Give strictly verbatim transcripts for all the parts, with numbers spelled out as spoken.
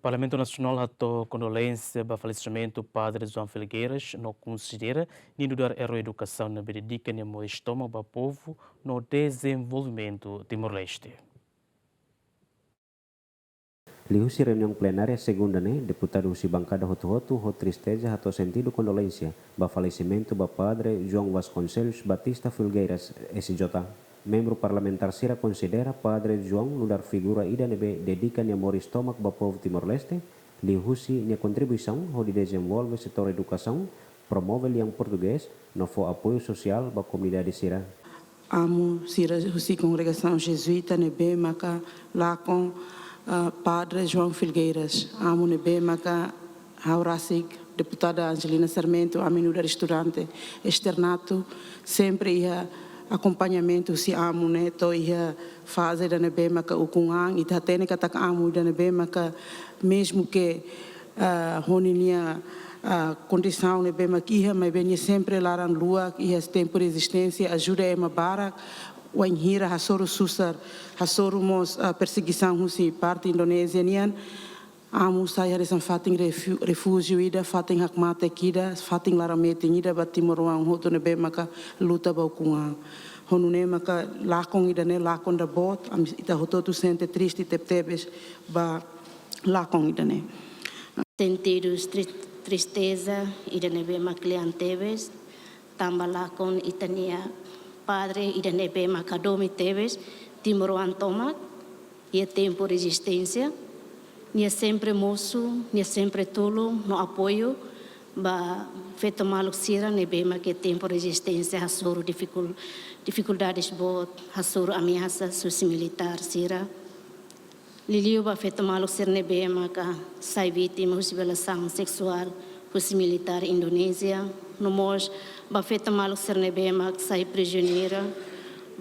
Parlamentu Nasionál hato'o kondolénsia ba falesimentu Padre João Felgueiras no konsidera nia nu'udar erói edukasaun ne'ebé dedika nia moris tomak ba povu no dezenvolvimentu Timor-Leste. Liuhusi reuniaun plenária segunda ne'e, deputadu husi bankada hotu-hotu ho tristeza hato'o sentidu kondolénsia ba falesimentu ba Padre João Vasconcelos Batista Felgueiras, S J. Membru parlamentár sira konsidera Padre João nu'udar figura ida ne'ebé dedika nia moris tomak ba povu Timor-Leste, liuhusi nia kontribuisaun hodi dezenvolve setór edukasaun, promove lian portugés, no fó apoiu sosiál ba komunidade sira. Amu sira husi kongregasaun jezuíta ne'ebé maka lakon, ah, Padre João Felgueiras. Amu ne'ebé maka ha'u rasik, deputada Angelina Sarmento, ami nu'udar estudante esternato, sempre iha akompañamentu husi amu ne'e to'o iha faze ida ne'ebé maka ukun an, ita hatene katak amu ida ne'ebé maka mezmu ke, ah, ho ninia, ah, kondisaun ne'ebé mak iha, maibé nia sempre laran luak iha tempu rezisténsia, ajuda ema barak, wainhira hasoru susar, hasoru mós, ah, persegisaun husi parte Indonézia nian, amu sai hanesan fatin refu-, refújiu ida, fatin hakmatek ida, fatin laran metin ida ba timoroan hotu ne'ebé maka luta ba ukun an. Ho nune'e maka lakon ida-ne'e lakon ida boot, ami ita hotu-hotu sente triste tebetebes ba lakon ida-ne'e. Sentidu tri-, tristeza ida ne'ebé mak kle'an tebes, tanba lakon ita-nia padre ida ne'ebé mak hadomi tebes timoroan tomak iha tempu rezisténsia. Nia sempre mosu, nia sempre tulun no apoiu ba feto maluk sira ne'ebé mak iha tempu rezisténsia hasoru difikul-, difikuldades boot, hasoru ameasas husi militár sira. Liuliu ba feto maluk sira ne'ebé maka sai vítima husi violasaun seksuál husi militár Indonézia, no mós ba feto maluk sira ne'ebé mak sai prizioneiru,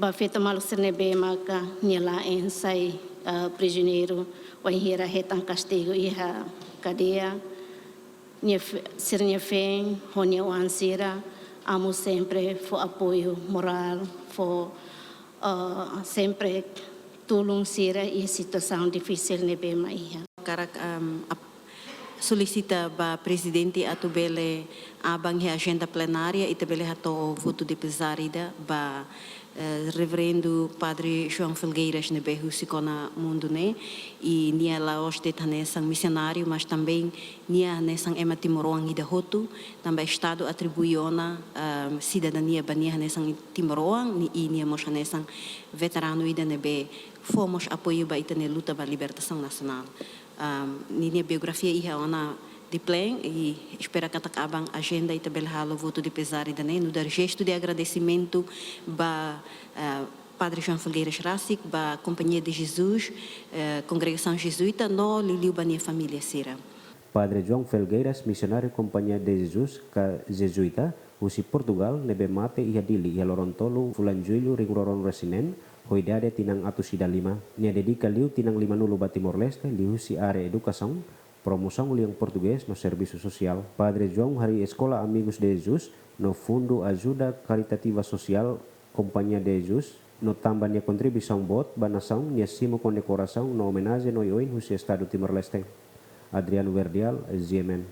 ba feto maluk sira ne'ebé maka nia la'en sai, ah, prizioneiru, wainhira hetan kastigu iha kadeia. Nia fe-, sira-nia feen ho nia oan sira, amu sempre fó apoiu morál, fó, ah, sempre tulun sira iha situasaun difisil ne'ebé mak iha. Hakarak, em, ap-, solisita ba prezidente atu bele aban iha ajenda plenária, ita bele hato'o votu de pezár ida ba, eh, Reverendu Padre João Felgueiras ne'ebé husik ona mundu ne'e, i nia la'ós de'it hanesan misionáriu, mas também nia hanesan ema timoroan ida hotu, tanba Estadu atribui ona, em, sidadania ba nia hanesan timoroan, ni-, i nia mós hanesan veteranu ida ne'ebé fó mós apoiu ba ita-nia luta ba libertasaun nasionál. Am, ninia biografia iha ona di'ak liu, i espera katak aban ajenda ita bele halo votu de pezár ida-ne'e, nu'udar jestu de agradesimentu ba, ah, Padre João Felgueiras rasik, ba Companhia de Jesus, eh, kongregasaun jezuíta, no liuliu ba nia família sira. Padre João Felgueiras, misionáriu Companhia de Jesus ka jezuíta, husi Portugal, ne'ebé mate iha Dili iha loron tolu fulan Jullu rihun rua ruanulu-resin-neen, ho idade tinan atus ida lima. Nia dedika liu tinan limanulu ba Timor-Leste, liuhusi área edukasaun, promosaun lian portugés no servisu sosiál. Padre João harii Eskola Amigos de Jesus no Fundu Ajuda Karitativa Sosiál Companhia de Jesus, no tanba nia kontribuisaun boot ba nasaun, nia simu kondekorasaun no omenajen oioin husi Estadu Timor-Leste. Adriano Verdial, G M N.